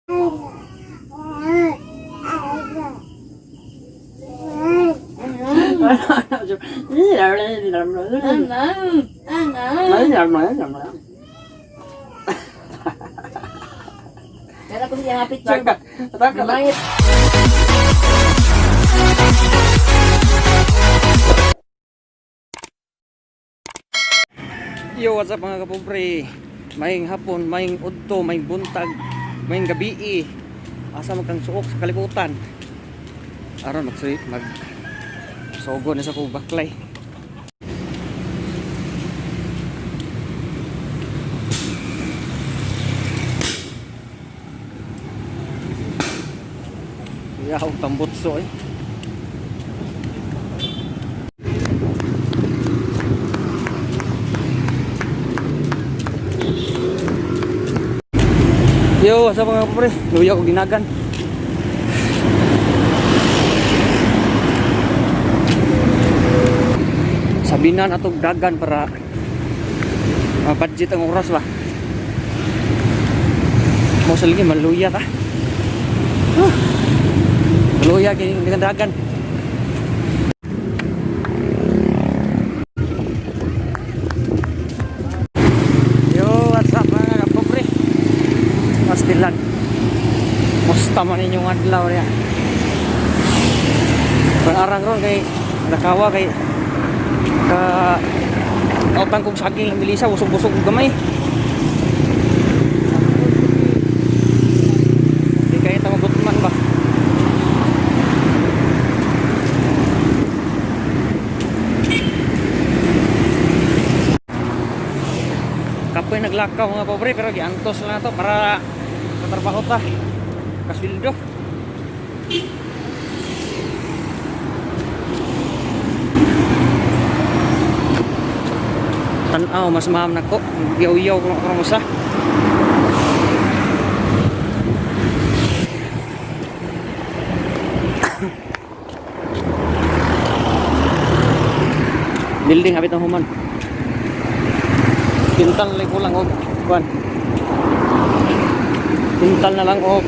Kaya ko siya nga picture. Taka. Lumayot. Yo, what's up, mga kapobre? Maayong hapon, maayong udto, maayong buntag, maayong gabii. Asa man kang suok sa kalibutan. Aron magsuy mag sogo na sa kong baklay. Yaw, tambutso eh. Yo, what's up, mga kapre? Luya ko ginagan. Sabinan atong dagan para budget ang oras ba. Mo sa lagi maluya ta. Huh. Maluya kini dengan dagan. Yo, what's up, mga kapobre? Pastilan. Musta man inyong adlaw niya. Parang ron kay nakawa kay ka utang kong saging lang milisa, busog-busog kong gamay. Di kaya ta magutman ba? Kapoy naglakaw, mga pobre, pero giantos lang to para katrabaho ta. Kasweldo. Tanaw mas maham nako, giyaw-yaw ko ako usa. Building hapit ang human. Pintal na lang kulang og kuan. Pintal na lang og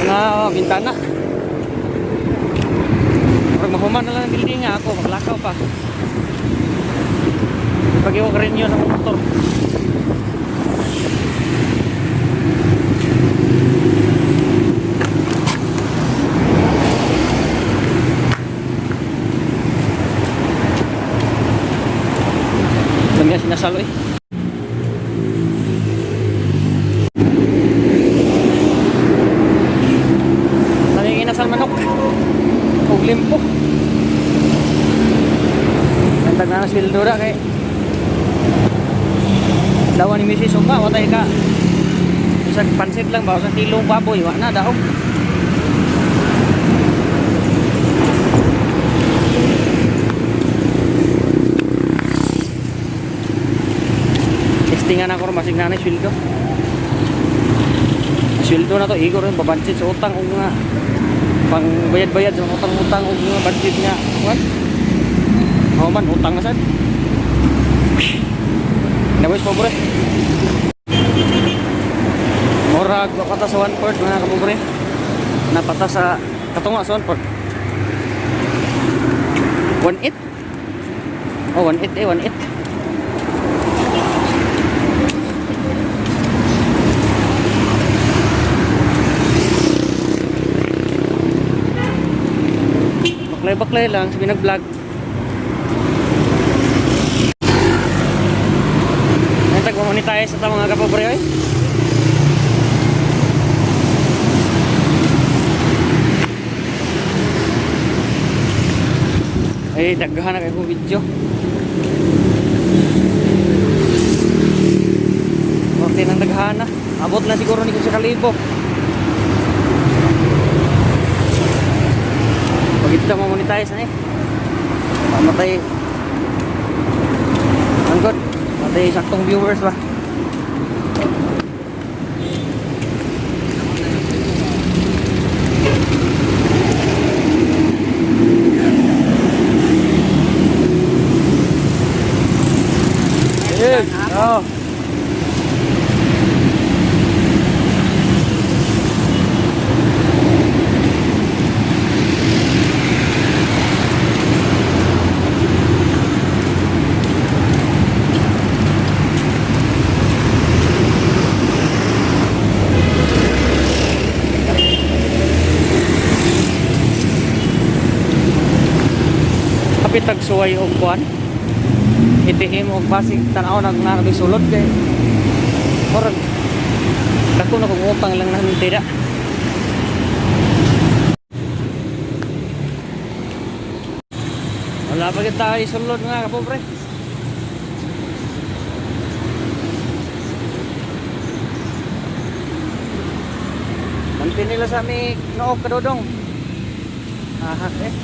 mga bintana. Pag mahuman na lang ang building nga ako, maglakaw pa. Pag iwa ka rin yun sa motor. Dami na sinasalo eh. Dami inasal manok. Og limpo. Tantag na ang sweldo ra kay dawan ni Mrs. Ugma, watay ka. Isang pansit lang ba, isang kilong baboy, wa na daog. Testingan ako ron, basig na na sweldo. Sweldo na to, igor rin, babansit sa utang o nga. Pang bayad-bayad sa utang-utang o nga budget nga. What? Oo man, utang na sad. Nawis po, pre. Murag mapata sa one port, mga kapobre. Napata sa katunga sa one port. 1.8. Oh, 1.8 eh, 1.8. Baklay-baklay lang, sabi nag-vlog. Ngayon tagmamonetize na ta, mga kapobre ay. Eh, daghan na kayo video. Okay nang daghan na. Abot na siguro ni ko sa kalibo. Pag ito mamonetize na eh. Mamatay. Angkot. Matay saktong viewers ba. Eh, oh. Kapit tagsuway og kuan. ATM og basig tan-aw nag naa sulod kay murag dako na kong utang lang namin tira. Wala pa kita isulod mga kapobre. Manti nila sa mi noog kadodong. Aha eh.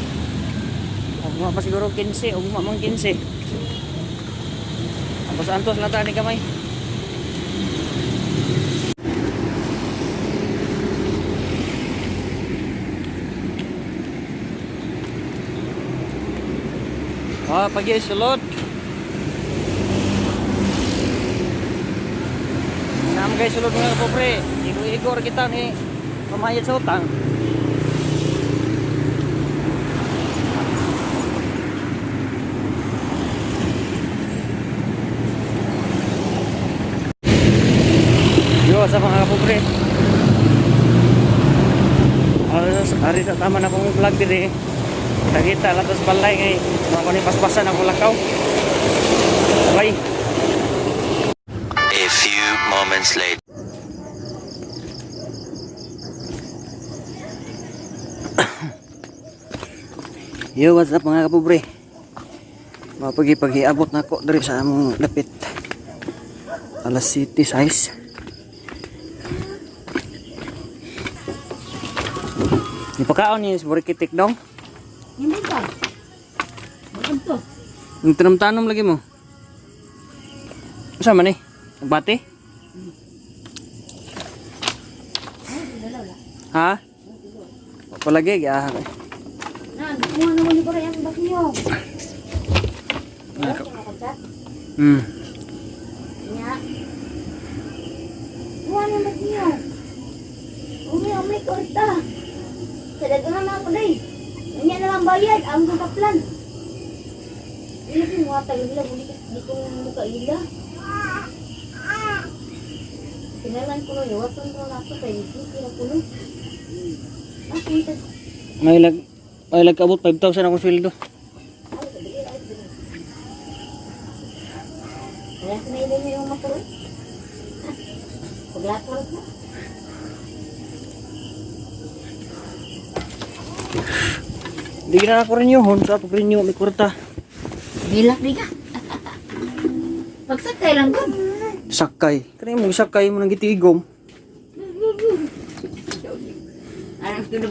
Ugma pa siguro 15, ugma mang 15. Tapos antos lang ta ni kamay. Ah, pagi sulod. Naam guys, sulod mga kapobre. Igo-igo ra kita ni pamayad sa utang. Yo, sa mga kapobre. Ari sa tama na kong vlog diri. Kita lang sa balay kay mga kunin paspasan ako lakaw. Bye. A few moments later. Yo, what's up mga kapobre? Mapagi-pag-iabot na ako diri sa among dapit. Alas City size. Ipakaon ni Burikitik dong. Hindi ba? Bakit to? Ang tanom-tanom lagi mo. Unsa man eh? Nagbati? Ha? Palagi ah. Nan, kuha naman ni Korea ang bak niyo. Nya. Kuha naman bak niyo. Umi, umi, korta. Sa dagangan na ako day. Nya na lang bayad, ang kaplan. Ini ko mga tayo nila, muli di ko mukha ila. Tinalan ko no, yawaton ko na ako, kay hindi na ko no. Ah, punta. May lag kabot 5,000 akong sweldo. Ay, kadali, ay, kadali. Wala sa nailin niyo yung motor. Eh. Paglakar ko. Hindi na ako renew hon sa pag renew may kwarta. Bilak di ka. Pagsakay lang ko. Sakay. Kani mo sakay mo nang gitigom. Anong tunog? Ang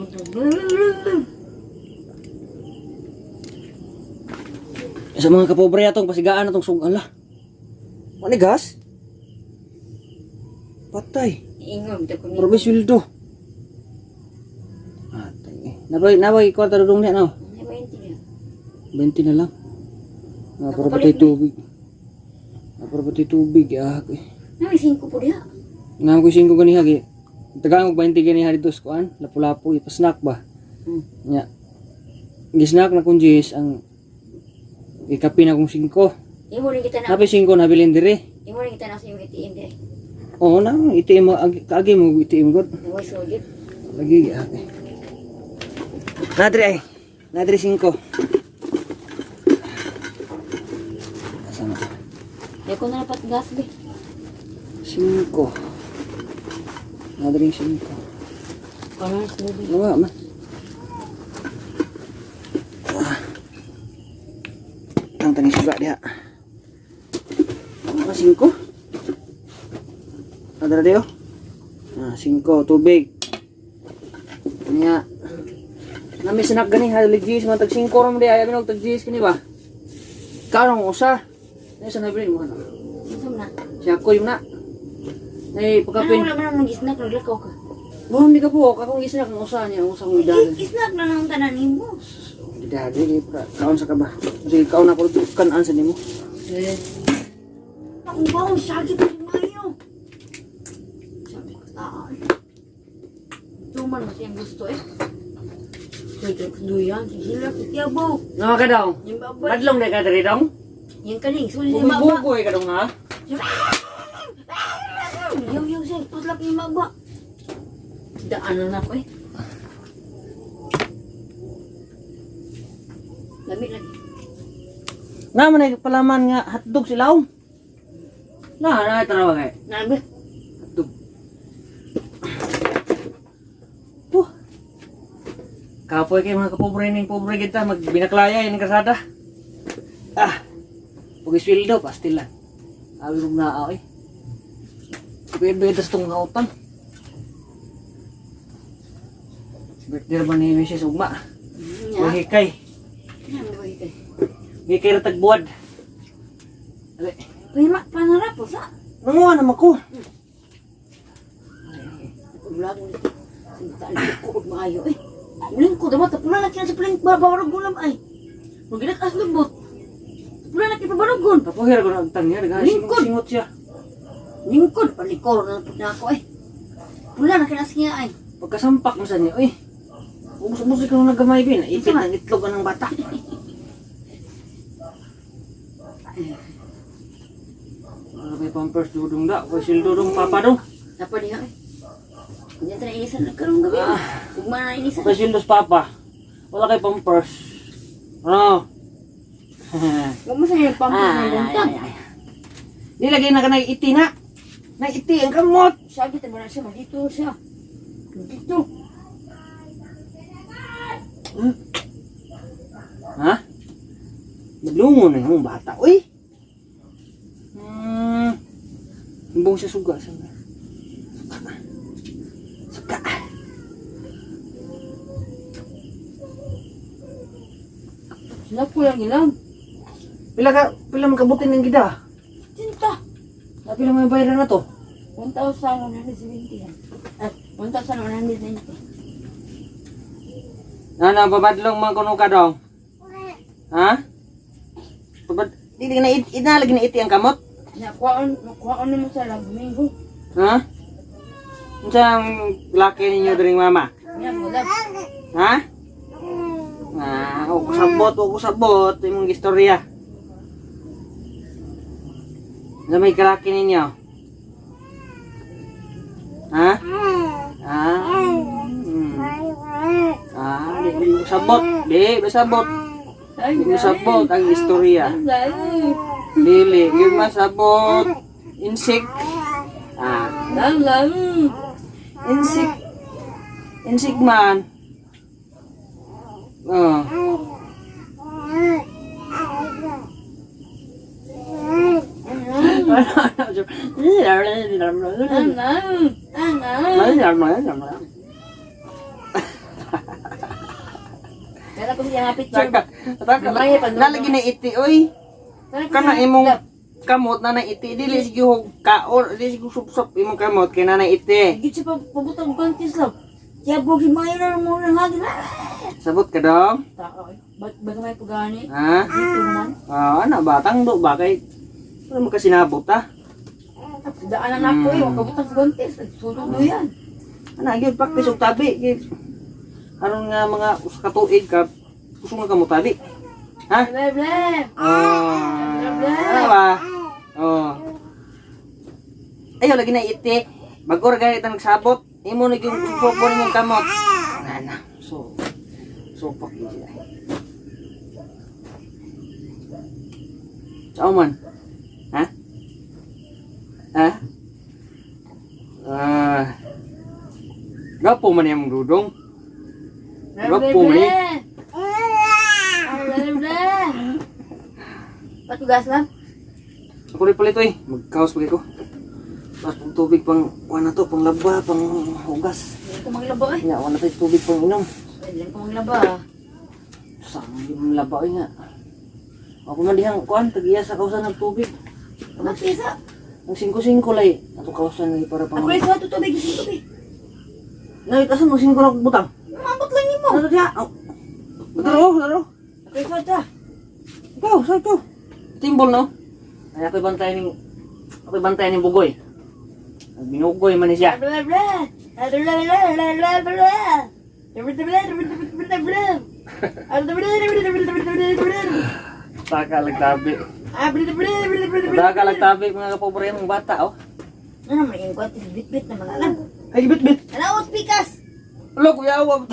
tunog. Sa mga kapobre atong pasigaan atong sugala. Wala gas? Patay. Ingom to ko. Pero may sweldo. Atay eh. Nabay nabay kwarta dudong niya no. Ay, 20 niya. 20 na lang. Ah, pero patay tubig. Ah, pero patay tubig. Ah, eh. Nay, 5 po diha. Nga ko 5 ganiha gi. Tagaan ko 20 ganiha dito sa kuan, lapu-lapu ipasnack ba. Nya. Gisnack na kong Jis ang ikapi na kong 5. Imo rin kita na. Napay 5 nabilin dire. Imo rin kita na sa iyong ATM dire. Oo na, ATM mo kaagi mo ATM god. Naway sojit. Lagi ate. Nadri ay. Nadri 5. Asa na? Di ko na dapat gas be. 5. Nadri 5. Parang smoothie. Nawa man. Ah. Ang taning suga diha. Mga 5. Adra diyo. Ah, 5 tubig. Nya. Nami sinak gani ha ligis mga tag 5 rom di ay binog tag 10 kini ba. Karong usa. Nay sa nabilin mo na. Unsa man na? Siya ko yung na. Nay Ano pagkapin. wala man ang nag-snack naglakaw ka. Mo hindi ka po akong gisnak ang usa niya, ang usa kong idalin. I-snack na lang tanan nimo. Dali, di pra. Kaon sa ka ba? Sige, kaon ako kanaan sa nimo. Eh. Ang baon sakit ko mayo. Sabi ko taan. Tuman mo siyang gusto eh. Sige, duyan, sige lang, kiyabaw. Nga ka daw. Yung baba. Madlong na ka diri dong. Yung kaning, sulit yung baba. Bugoy ka dong ha. Yaw, yaw, sir, tutlak yung baba. Daanan ako eh. Lami lagi. Naman ay palaman nga hotdog sila oh. Na, na tarawa kay. Nabi. Hotdog. Puh. Kapoy kay mga kapobre ning pobre kita magbinaklaya ning kasada. Ah. Pag isweldo pastil lang. Awi kong naa oy. Pwede tas tong mga utang. Birthday ba ni Mrs. Ugma? Nya. Hikay. Nya mo kay. Hikay ra tagbuwad. Ali. Pahima panara po sa. Nanguha naman ko. Vlog mo nito. Sinta ko og maayo eh. Lingkod ba tapula na kina sa palengke babarog gulam ay. Magidak as lubot. Tapula na kina babarogon. Kapuhir ko na ang tangya. Lingkod. Singot siya. Lingkod palikor na pud na ako eh. Pula na kina siya ay. Pagkasampak mo sa niya, uy. Ubus-ubus ka nung nagamay bin. Ipit ng itlog ang bata. Ano may pampers dudong da? Kay sildudong papa dong. Napa diha eh. Diyan ta inisan na karong gabi. Ugma na inisan. Kay sildos papa. Wala kay pampers. Ano? Wa mo sa iyo pampers na buntag. Di lagi na ka naiiti na. Naiiti ang kamot. Siya gid mo na siya dito siya. Dito. Ha? Naglungo na yung bata. Uy! Imbong siya suga. Suga. Suga. Suga. Sila ko lang ilang. Pila ka, pila makabutin ng gida? Tinta. Ah, pila may bayaran na to? 1,170 yan. Ah, 1,190. Ano, babadlong mga kuno ka dong? Ha? Babad... Di na ina lagi na iti ang kamot? Nakuhaan mo sa lagmingo. Ha? Unsa ang laki ninyo dring mama? Nya mo lang. Ha? Ah, ako sabot, ako sabot imong istorya. Ano may kalaki ninyo? Ha? Ah. Ah, di mo sabot. Di, di sabot. Di mo sabot ang istorya. Dili, di masabot. Insect. Ah, Lang lang. insect. Insect man. Oh. Lang lang. Lang lang. Kaya ko siya nga picture. Nalagi na iti, oy. Kana imong kamot na na iti dili sige hog kaon, dili sige sup-sup imong kamot kay na na iti. Gid siya pabutang panties lang. Kaya bug si Mayo na mo nang hagin. Sabot ka dong? Tao eh. Ba't ba may pagani? Ha? Dito naman. Ah, ana ba tangdo ba kay wala makasinabot ah. Daanan ako eh. Huwag kabutang sa gantis. Sulod do yan. Ana gyud practice og tabi gyud. Aron nga mga usa ka tuig ka kusog nga kamo tabi. Ha? Ble ble. Oh. Ano ba? Oh. Ayo lagi na iti. Bag-or ganit ang nagsabot. Imo na yung supo nimong kamot. Na na. So so pak sila. Ciao man. Ha? Ha? Ah. Gapo man yung dudong. Ble ble Gapo man ble. eh. Ble ble. Patugas lang. Ako rin palit oy. Magkaos pagay ko. Tapos pang tubig pang kuha na to, pang laba, pang hugas. Hindi ko maglaba eh. Nga, wala tayo tubig pang inom. Hindi ko maglaba. Saan yung laba oy nga. Ako man dihang kuan tagiya sa kausan ng tubig. Bakit isa? Ang 5-5 lay. Ato kausan lay para pang. Ako rin sa tubig. Isang tubig. Nay, asan mo 5 na butang? Umabot lang nimo. Ano diha? Oh. Daro, daro. Ako rin sa Ikaw, sa ito. Timbol no? Ay ako'y bantayan ning bugoy. Ang binugoy man ni siya. Ble ble. Ble ble ble ble ble. Ble ble ble ble ble. Taka lagtabi. Taka lagtabi mga kapobre mong bata oh. Ano naman yung kwantis bit-bit na mga alam. Ay bit bit. Ano pikas? Lo kuya awab.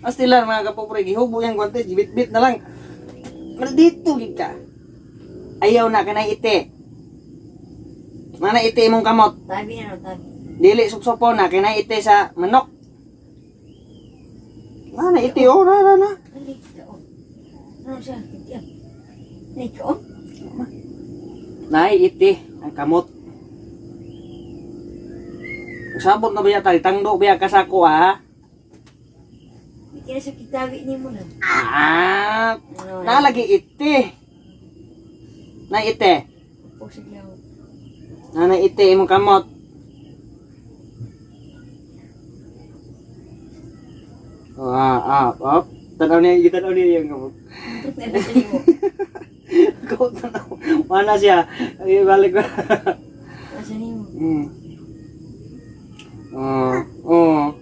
Astilan, mga kapobre, gihubo yung guantes, gibit-bit na lang. Maldito gid ka. Ayaw na kanay ite. Mana ite imong kamot. Tabi na no, tabi. Dili supsupon na kinay ite sa manok. Mana ite oh na na na. Dali, kaon. Ano siya? Iti ah. Nay, kaon? Nay ite ang kamot. Sabot na ba yata tangdo ba ka sa ako ha? Di kaya sa kitabi ni mo na. Ah, Ano? nalagi ite. Nay ite. Pag sa glaw. Nanay ite imong kamot. Oh, ah, ah, op. Tanaw niya, tanaw niya yung kamot. Ano sa nimo? Ko tanaw. Mana siya? Ay, balik ko. Ano sa nimo? Oh,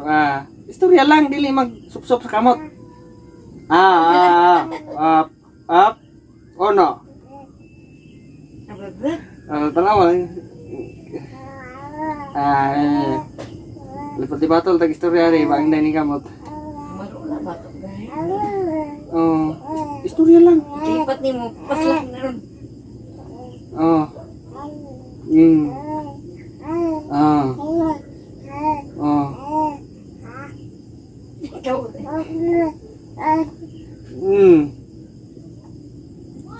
ah. Istorya lang, dili mag-supsop sa kamot. Ah, ah, ah, up, up, oh no. Ababab. Ah, tanaw lang. Ah, eh. Lipat di batol, tag istorya rin, bang ni kamot. Marula ba ito? Gay? Oh, istorya lang. Lipat ni mo, paslak na ron. Oh. Ah. Oh. Ikaw.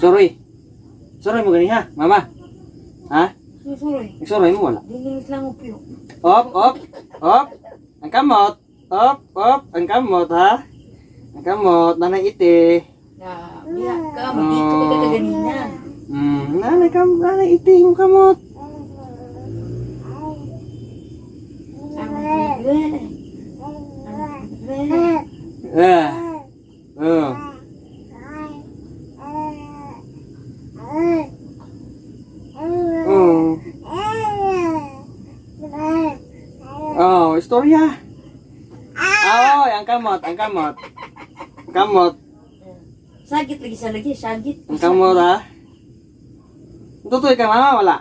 Sorry. Sorry mo gani ha, mama. Ha? Susuroy. Sorry mo wala. Dinginis lang upyo. Op, op, op. Ang kamot. Op, op, ang kamot ha. Ang kamot, nanay ite. Na, biya ka, magdito ka kaganina. Nanay kam, nanay ite yung kamot. Ang bebe. Ang bebe. Ah. Oh. Oh. Oh, istorya. Ah, oh, ang kamot, ang kamot. Ang kamot, Sagit lagi sa lagi, sagit. ang kamot ha. Tutoy ka mama wala.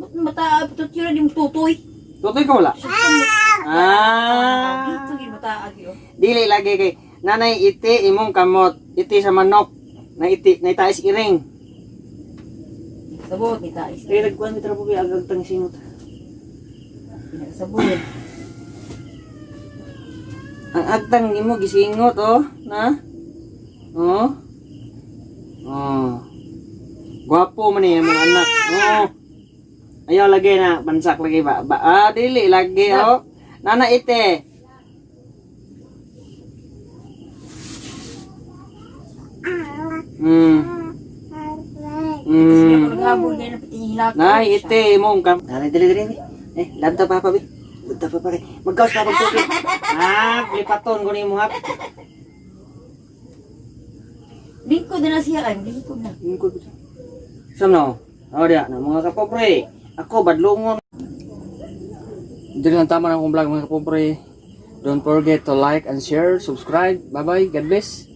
Ba't mata, tutyo na di mo tutoy? Tutoy ka wala. Sus ka mo. Ah. Dito gid mata agi oh. Dili lagi kay nanay iti imong kamot, iti sa manok, na iti na itais iring. Sabot ni tais. Kay nagkuan mi trapo kay agag tang singot. Sabot. Ang agtang nimo gisingot oh, na. Oh. Oh. Gwapo man ni imong anak. Oh. Ayaw lagi na bansak lagi ba? Ba ah, dili lagi oh. Nana ite. Sige ko naghabol gay na pati hilak. Nay, ite mong kam. Dali, dali, dali. Eh, lanta pa pa, bi. Lanta pa pa. Magkaos pa pagtuki. Ah, lipaton ko nimo hap. Lingkod na siya ay, lingkod na. Lingkod ko. Sam no. Oh, dia na mga kapobre. Ako badlongon. Dili lang tama na akong vlog, mga kapobre. Don't forget to like and share, subscribe. Bye-bye. God bless.